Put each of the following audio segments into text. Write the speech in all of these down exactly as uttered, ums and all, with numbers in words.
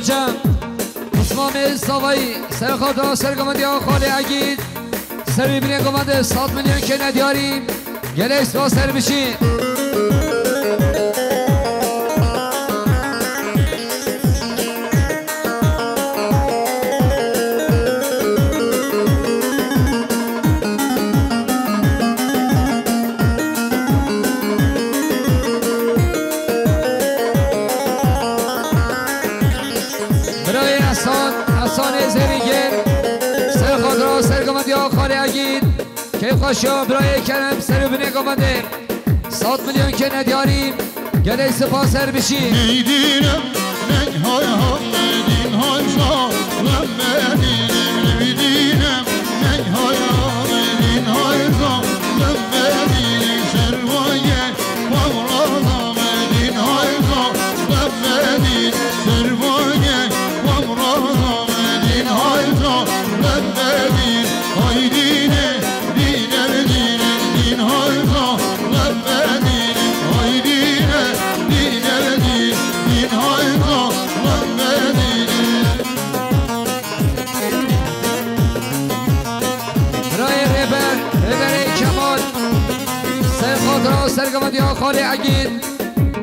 Can, Osman Bey Zavayî, serxatra sergovendiya Xalê Egîd, serî binê govendê sed milyon kêne diyarî, gelek spas ser bişî. Birayê Esan, Esanê Zêrîngên, ser xatira sergovendiya Xalê Egîd, keyfxweşiya birayê Kerem ser û binê govendê. Sed milyon kêne diyarî, gelek spas ser bişî. Neydînim, ney hay ha, neydîn hay za, lem bedînim, neydînim, ney hay ha, neydîn hay za, lem bedînim, servaye, pavra da, neydîn hay za, lem bedîn, servaye, pavra da, neydîn hay za, lem bedîn, haydîne, Birayê Rêber, Rêberê Kemal, ser xatira sergovendiya Xalê Egîd,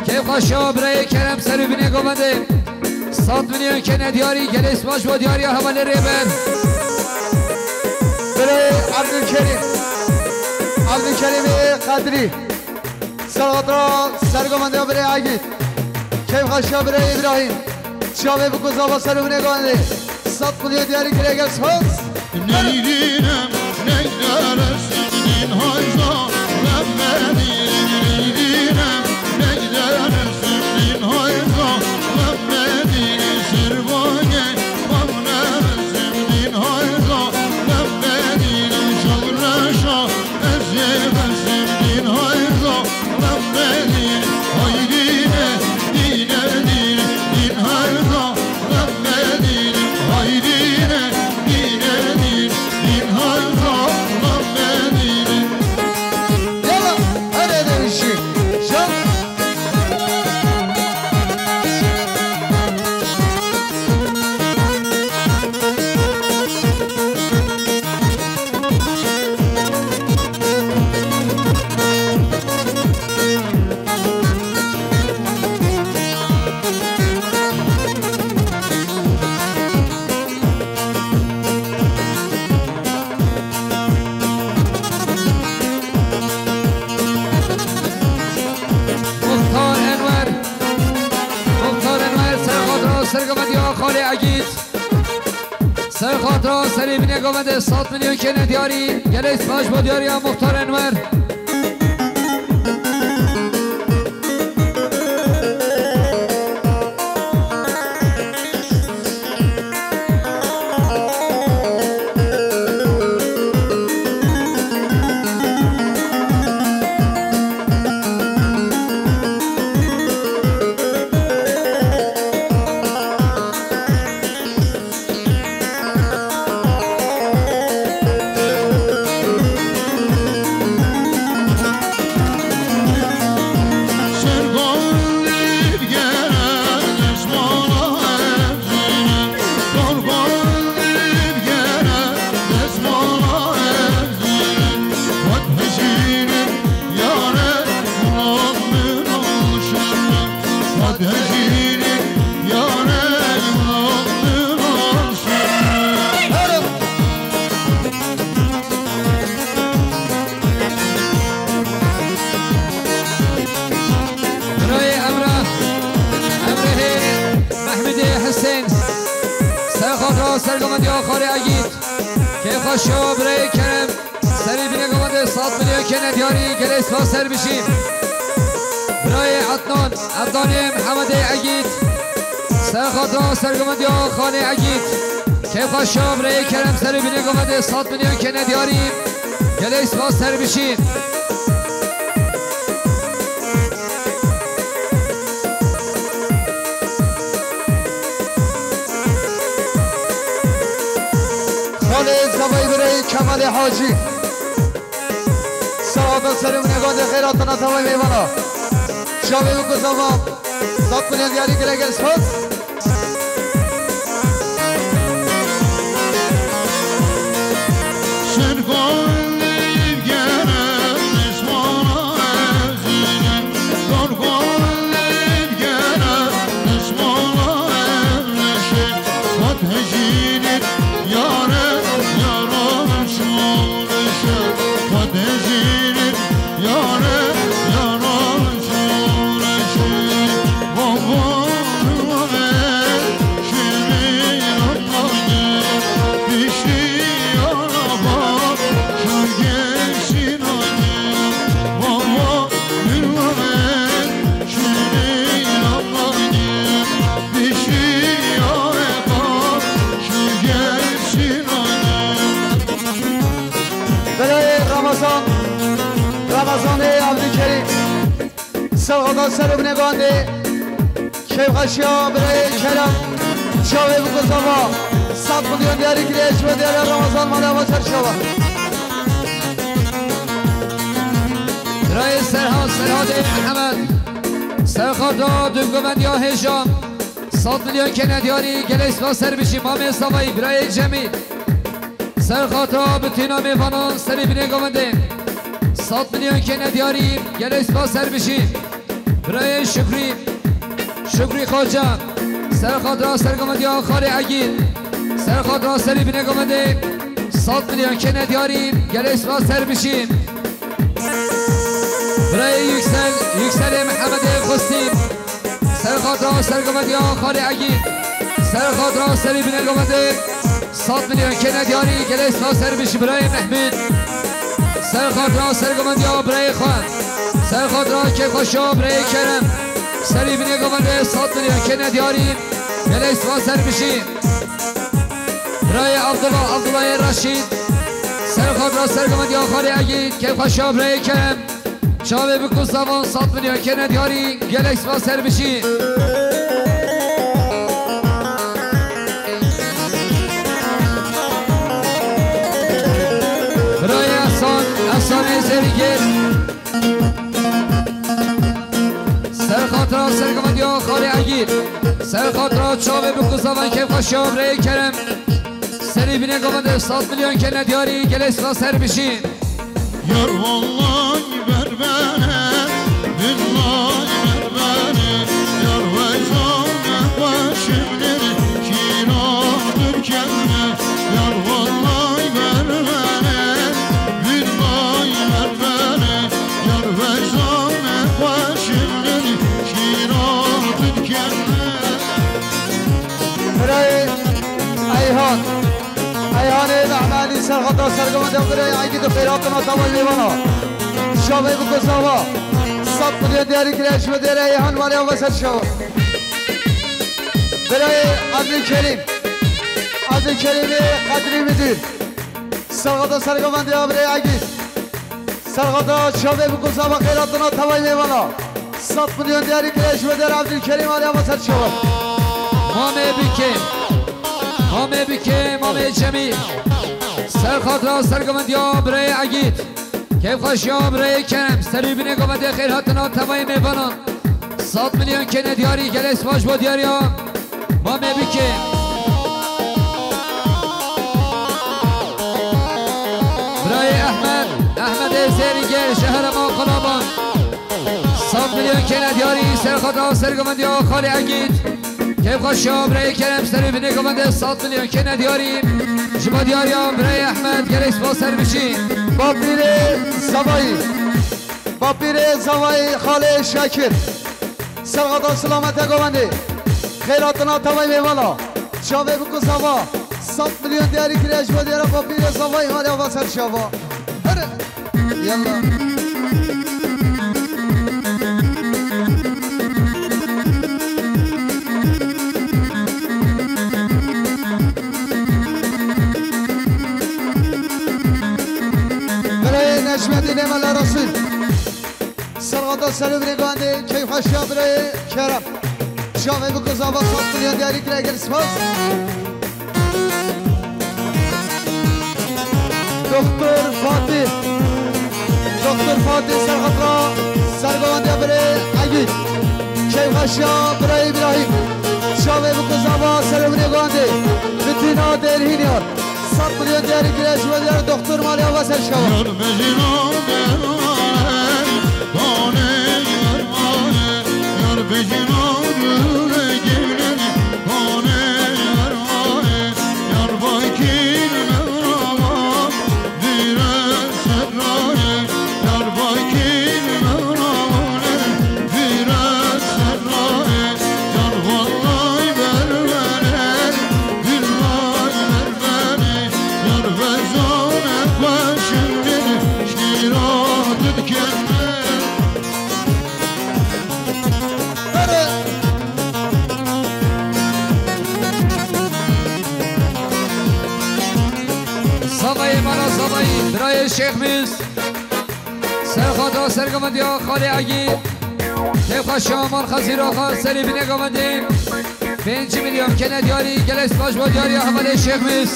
keyfxweşiya birayê Kerem ser û binê govendê. Sed milyon kêne diyarî, gelê spas bo diyariya hevalê Rêber. Birayê Abdülkerim. Abdülkerimê Kadrî. Ser xatira sergovendiya birê Egîd. Keyfxweşiya birê Îbrahîm. Çavê biko zava ser û binê govendê. Sed milyon diyarî kire, gelek spas. Neydînim, neyderesim, din hayza, lem bedînim, neydînim, neyderesim, din hayza, lem bedînim, servaye, mamneresim, din hayza, lem bedînim, şareşa, ez ê besim, din hayza, lem bedînim, haydîne, dîne, dîne, din hayza, Muxtar Enwer, Muxtar Enwer, ser xatira sergovendiya Xalê Egîd. Ser xatira serê binê govendê sed milyon kêne diyarî, gelek spas bo diyariya Muxtar Enwer. Birayê Emre, Emrehê Mehmûdê Hisên, ser xatira sergovendiya Xalê Egîd, keyfxweşiya birayê Kerem, serê binê govendê sed milyon kêne diyarî, gelek spas ser bişî. Birayê Ednan, Ednanê Mihemedê Egîd, ser xatira sergovendiya Xalê Egîd, keyfxweşiya birayê Kerem, serê binê govendê sed milyon kêne diyarî, gelek spas ser bişî. Xalê zavayê birayê Kemalê Hacî. Sağ ol, serê min ê gondê xêr hatina tevayê mêvana. Çavê wî ku zava, sed milyon diyarî kire, gelek spas. Yare, yaran şûnişe, xwe dejînin. Yare, yaran şûnişe, baba, şûnişe, piştî araba, şûnişe, baba, Birayê Ramazan, Ramazanê Evdîkerîm. Serxada ser û binê gandê. Keyfxweşiya birayê Kerem. Çavê bi guzava. Sed milyon diyarî kiriye ji bo diyarê Ramazan mala ve serşava. Birayê Serhat, Serhatê Mihemed. Serxada dûvgovendiya hêja. Sed milyon kene diyarî, gelek spas ser bijî, mamê Zavayî, birayê Cemîl. Serxata bitîna mêvanan serî binê govendê. Sed milyon kene diyarî, gelek spas ser bijî. Birayê Şukrî, Şukrî Xoca. Serxata ser govendiya xalê Egîd. Serxata serî binê govendê. Sed milyon kene diyarî, gelek spas ser bijî. Birayê Yüksel, Yükselê Mihemedê Xustî. Serxatra sergovendiya xalê Egîd. Serxatra serî binê govendê. Sed milyon kene diyarî, gelek spas ser bijî birayê Mehmûd. Serxatra sergovendiya birayê xwe. Serxatra kêfxweşiya birayê Kerem. Serî binê govendê sed milyon kene diyarî, gelek spas ser bijî. Birayê Abdullah, Abdullahê Reşîd. Serxatra sergovendiya xalê Egîd, kêfxweşiya birayê Kerem. Çavê bi ku zavan sed milyon kene diyarî, gelek spas ser bijî. Birayê Ehsan, Ehsanê Zerîgêr. Serxatra sergovendiya xalê Egîd. Serxatra çavê bi ku zavan kêfxweşiya birayê Kerem. Serî binê govendê sed milyon kene diyarî, gelek spas ser bijî. Yar vallahi berbere, billahi berbere, yar veyzane başımdır, kira Türkiye'de, yar vallahi berbere, billahi berbere, yar veyzane başımdır, kira Türkiye'de. Birayê Eyhan. Eyhanê Mehmelî serxata sergovendiya birayê Egîd û xêratina tavayê mêvana. Şavê bi gozava. Sed milyon diyarî kiriye ji bo diyarê Eyhan maliya ve ser şava. Birayê Ebdülkerim. Ebdülkerimê Qedrî Müdür. Serxata sergovendiya birayê Egîd. Serxata çavê bi gozava xêratina tavayê mêvana. Sed milyon diyarî kiriye ji bo diyarê Ebdülkerim aliya ve ser şava. Mamê bikê. Mamê bikê, mamê Cemîl. Serxatra sergovendiya birayê Egîd. Kêfxweşiya birayê Kerem. Serî binê govendê xêrhatina tevayê mêvanan. Sed milyon kene diyarî, gelek spas bo diyariya. Mamê bikê. Birayê Ehmed. Ehmedê Zêrîngê, şehre ma Qulaban. Sed milyon kene diyarî, serxata sergovendiya xalê Egîd. Kêfxweşiya birayê Kerem serê binê govendê sed milyon kene diyarî. Ji bo diyariya birayê Ehmed gelek spas ser bijî. Bapîrê Zavayî. Bapîrê Zavayî xalê Şakir. Serxata silamete govendê. Xêratina tevayê mêvana. Çavê bi ku zava. Sed milyon diyarî kiriye ji bo diyara Bapîrê Zavayî xalê ava ser şava. Here. Yalla. Birayê Necmetînê Mela Resûl. Serxata serê birê gandê, keyfxweşiya birayê Kerem. Çavê bi ku zava sed milyon diyarî kire, gelek spas. Doktor Fatih. Doktor Fatih serxatra sergovendiya birê Egîd. Keyfxweşiya birayê Îbrahîm. Çavê bi ku zava serê birê gandê. Bitîna Dêrhîniyar. Sed milyon diyarî kire ji bo diyar doktor maliya ve ser şava. Yar bejina dermane, bane dermane, yar bejina gule gevleni, bane dermane, Zavayê mala Zavayî, birayê Şêx Mîz. Ser xata sergovendiya Xalê Egî. Kêfxweşiya mal Xezîr Axa, serî binê govendê. Pênc milyon kene diyarî, gelek spas bo diyariya hevalê Şêx Mîz.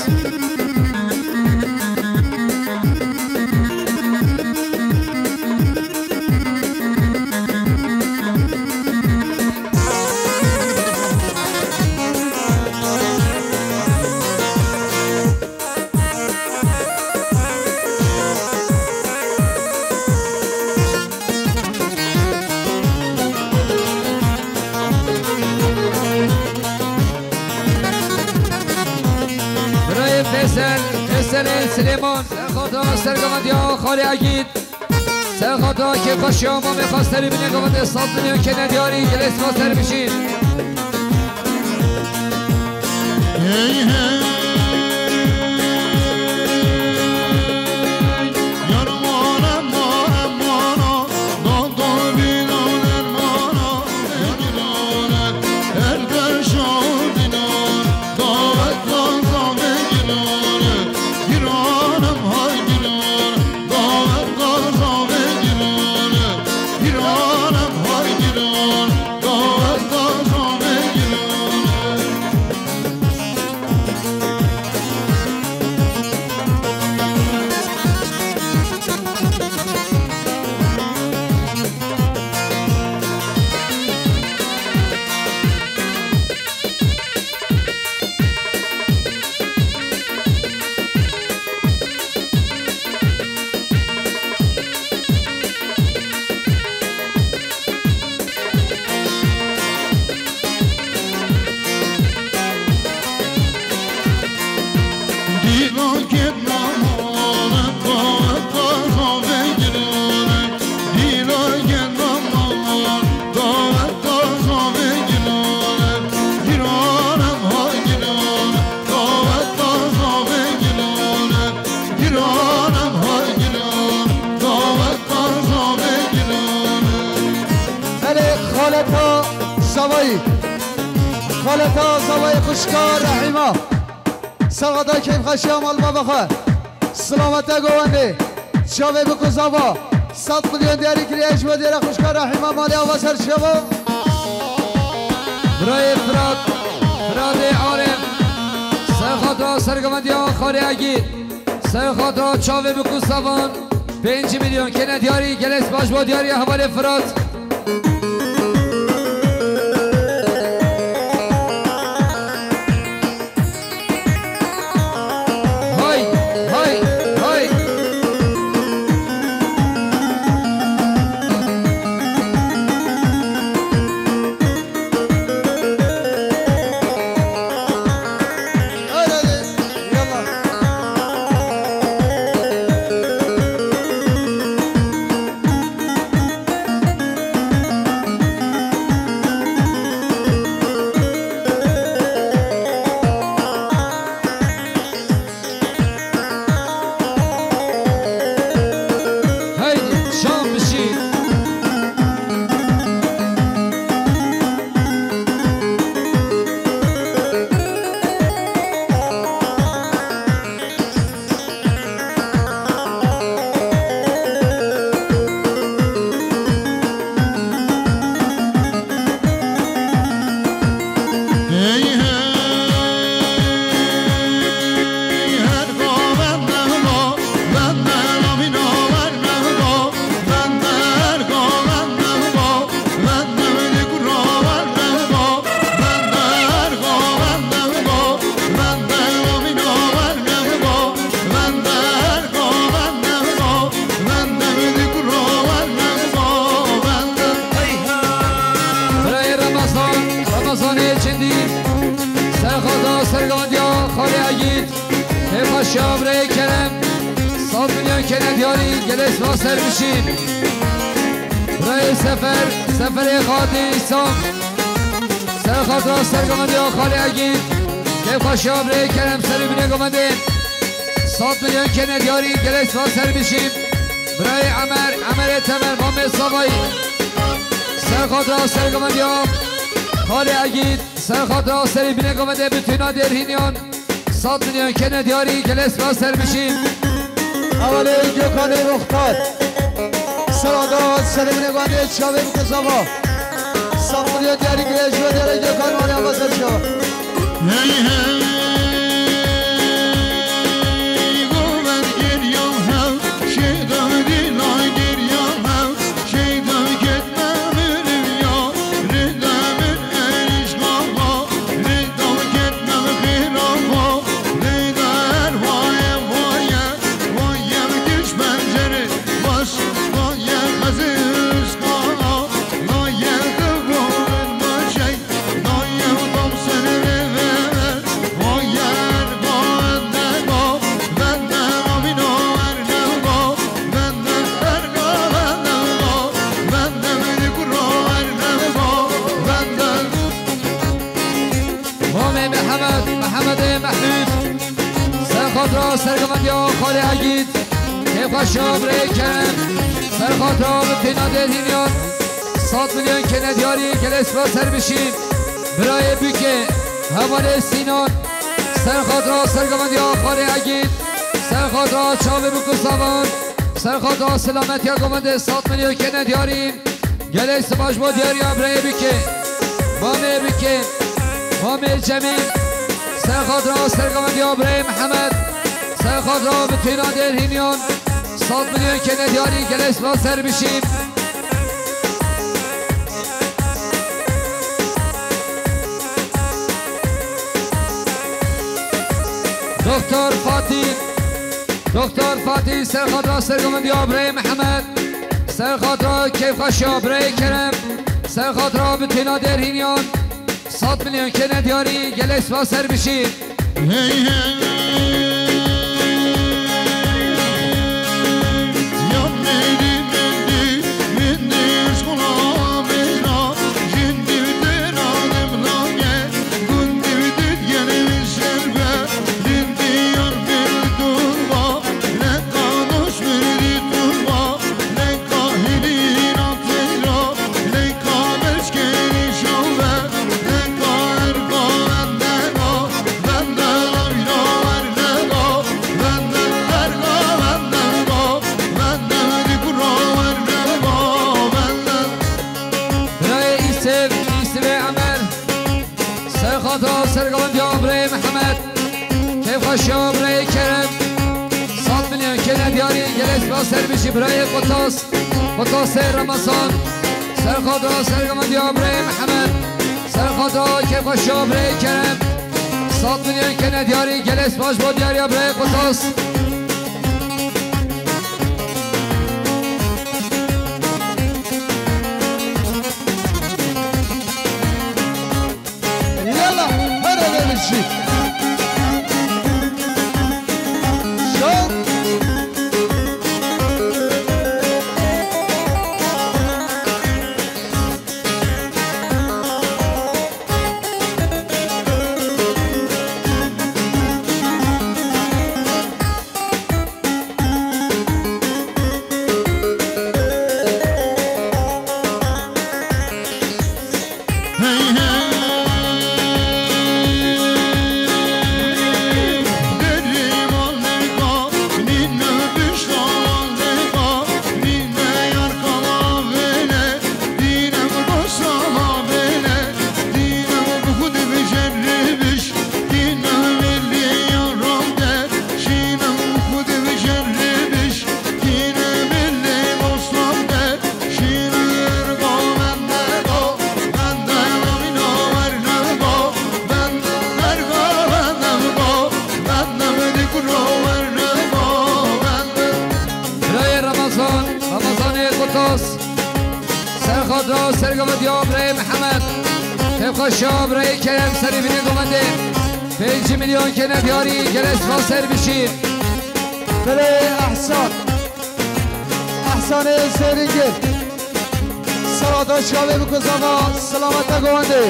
Birayê Feysel, Feyselê Silêman, ser xata sergovendiya Xalê Egîd. Ser xata kêfxweşiya mamê xwe serî binê govendê sed milyon kene diyarî, gelek spas ser bişîn. Hey, hey. Belê, xaleta Zavayî. Xaleta Zavayî xwişka Rehîma. Ser xata kêfxweşiya mal baba xwe. Silamete govendê. Çavê biku Zava. Sed milyon diyarî kiriye ji bo diyara xwişka Rehîma malê ava ser çevo. Birayê Firat. Firatê Arif. Ser xata sergovendiya Xalê Egîd. Ser xata çavê biku Zavan. Pênc milyon kene diyarî, gelek spas bo diyariya hevalê Firat. Hay, hay, hay. Heydî, şan bişî. Birayê Remezan, Remezanê Cindî, ser xata sergovendiya Xalê Egîd, hêpaşiya birayê Kerem, sed milyon kene diyarî, gelek spas ser bişîn. Birayê Sefer, Seferê Xatî Îsam, ser xata sergovendiya Xalê Egîd, hêpaşiya birayê Kerem serî binê govendê. Sed milyon kene diyarî, gelek spas ser bişîn. Birayê Emer, Emerê Temer, mamê Zavayî. Ser xata sergovendiya Xalê Egîd, ser xata serî binê govendê bitûna Dêrhîniyan. Sed milyon kene diyarî, gelek spas ser bişî. Hevalê Gökhanê Muxtar. Sirada serê binê bandê çavê bi kuzava. Sed milyon diyarî kiriye ji we diyarê Gökhan Meryem Baser çava. Hey, hey, govend geriya hev, şêdan dîla geriya hev. Şeytan ketme mirim ya, rida min erişka ma, rida ketme xêra ma, leyda er vaye vaye, vaye giş pencere baş, vaye xezizka, vaye dıvron ma şey. Homê Mihemed, Mihemedê Mehmûd, ser xatira sergevendiya xalê Egîd, kêfxweşiya birayê Kerem, ser xatira Bitîna Dêrhîniyan, sed milyon kene diyarî, gelek spas ser bişî. Birayê Bûkê, hevalê Sînan, ser xatira sergevendiya xalê Egîd, ser xatira çavê Bûk û Savan, ser xatira selametiya govendê sed milyon kene diyarî. Gelek spas bo diyariya birayê Bûkê, mamê Bûkê, mamê Cemîl, ser xatira sergevendiya birayê Mihemed, ser xatira Bitîna Dêrhîniyan, sed milyon kene diyarî, gelek spas ser bişî. Doktor Fatî, Doktor Fatî, ser xatira sergevendiya birayê Mihemed, ser xatira kêfxweşiya birayê Kerem, ser xatira Bitîna Dêrhîniyan, sed milyon kene diyarî, gelek spas ser bişî. Hey, hey. Ya mendî, mendî, mendî, şkola mera, jindî tera demlage, gundî did yene şerbe, dindî yar bir turba, leka doş bir di turba, leka hilîna tera, leka beşkeri şove, leka erba bende ba, bende la vira verde ba, bende erba bende ba, bende di kura verde ba, bende. Birayê Îsif, Îsifê Emer, ser xatira sergevendiya birayê Mihemed, kêfxweşiya birayê Kerem, sed milyon kene diyarî, gelek spas ser bişî birayê Qutas. Qutasê Remezan, ser xatira sergevendiya birayê Mihemed, ser xatira kêfxweşiya birayê Kerem, sed milyon kene diyarî, gelek spas bo diyariya birayê Qutas. Yalla, hadi demişik. Şov. Birayê Ramazan, Ramazanê Qutas. Ser xatira sergevendiya birayê Mihemed, kêfxweşiya birayê Kerem, serê binê govendê. Pêncî milyon kene diyarî, gelek spas ser bişî. Birayê Ehsan, Ehsanê Zêringir. Sala da çavê biko zava, selameta govendê.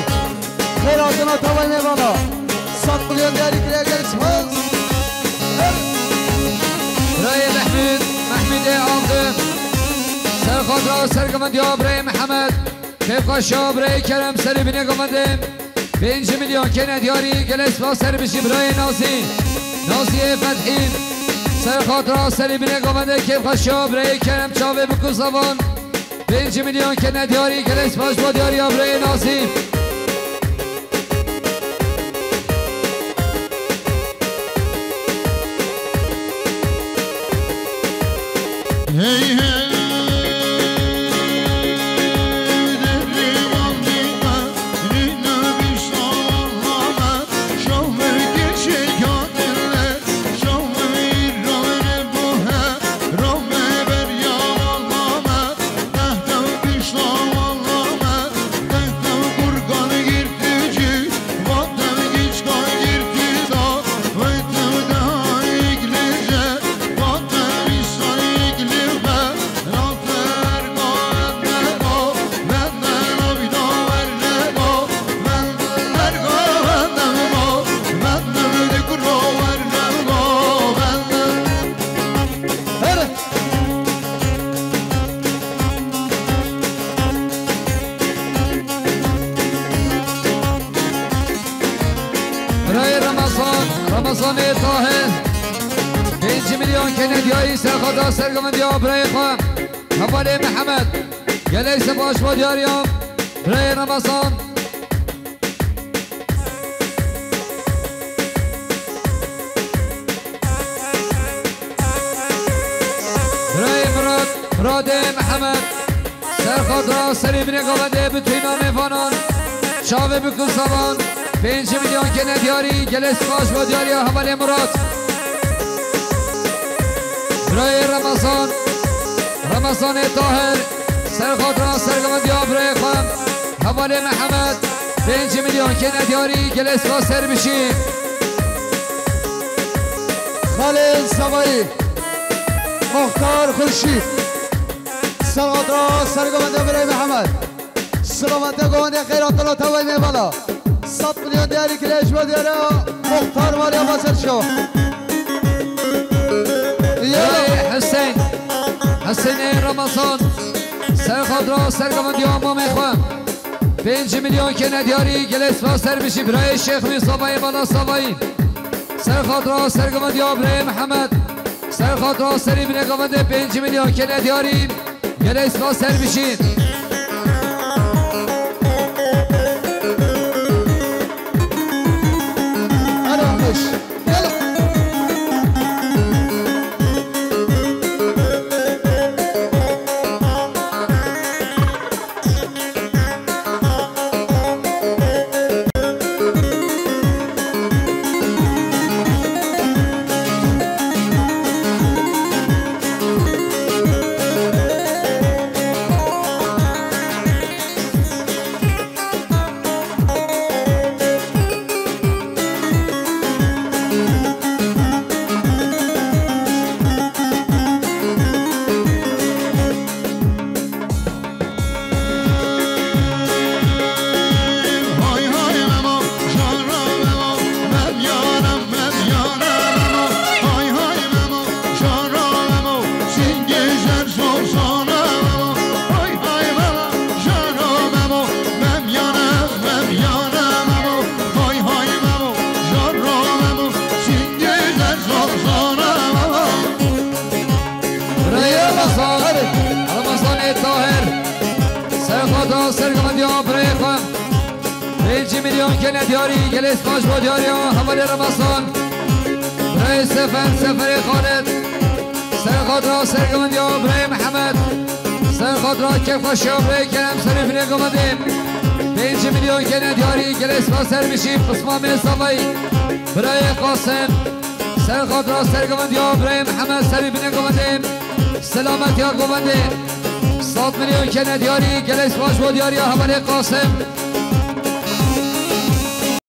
Xêr hatina tavayê mêvana. Sed milyon diyarî kiriye, gelek spas. Birayê Mehmûd, Mehmûdê Avdi. Ser xatira sergevendiya birayê Mihemed, kêfxweşiya birayê Kerem, serê binê govendê. Pêncî milyon kene diyarî, gelek spas ser bişî birayê Nazî. Naziyê Fethî, ser xatira serî binê govendê kêfxweşiya birayê Kerem çavê bikû zavan. Pênc milyon kene diyarî, gelek spas bo diyariya birayê Nazî. Hey, hey. Birayê Ramazan, Ramazanê Tahir. Pênc milyon kene diyarî, ser xatira sergovindiya birayê xwe. Hevalê Mihemed. Gelek spas bo diyariya birayê Ramazan. Birayê Murat, Muradê Mihemed. Ser xatira serî binê govendê bi tîna mêvanan. Çavê bikû zavan. Pênc milyon kene diyarî, gelek spas bo diyariya hevalê Murat. Birayê Ramazan, Ramazanê Tahir, ser xatira sergovindiya birayê xwe, hevalê Mihemed, pênc milyon kene diyarî, gelek spas ser bişî. Xalê Zavayî, Muxtar Xurşîd, ser xatira sergovindiya birayê Mihemed. Silamet e govendê xeyra tila teway nêvala. Sed milyon diyarî kile ji bo diyara Muxtar Maliya Baser Şo. Ya. Hey, Hüseyin. Hüseyinê Ramazan. Ser xatira sergovindiya mamê xwe. Pênc milyon kene diyarî, gelek spas ser bişî birayê Şêx Mî Savayî, Mala Savayî. Ser xatira sergovindiya birayê Mihemed. Ser xatira serî binê govendê pênc milyon kene diyarî. Gelek spas ser bişî. Ara alkış. Gel. Birayê Ramazan, Ramazanê Tahir. Ser xatira sergovindiya birayê xwe. Pêncî milyon kene diyarî, gelê spas bo diyariya hevalê Ramazan. Birayê Sefer, Seferê Xalid. Ser xatira sergovindiya birayê Mihemed. Ser xatira kêfxweşiya birayê Kerem, serî binê govendê. Pêncî milyon kene diyarî, gelê spas ser bişî, Qismamê Savayî. Birayê Qasim. Ser xatira sergovindiya birayê Mihemed, serî binê govendê. Selametiya govendê. Sed milyon kene diyarî, gelek spas bo diyariya hevalê Qasim.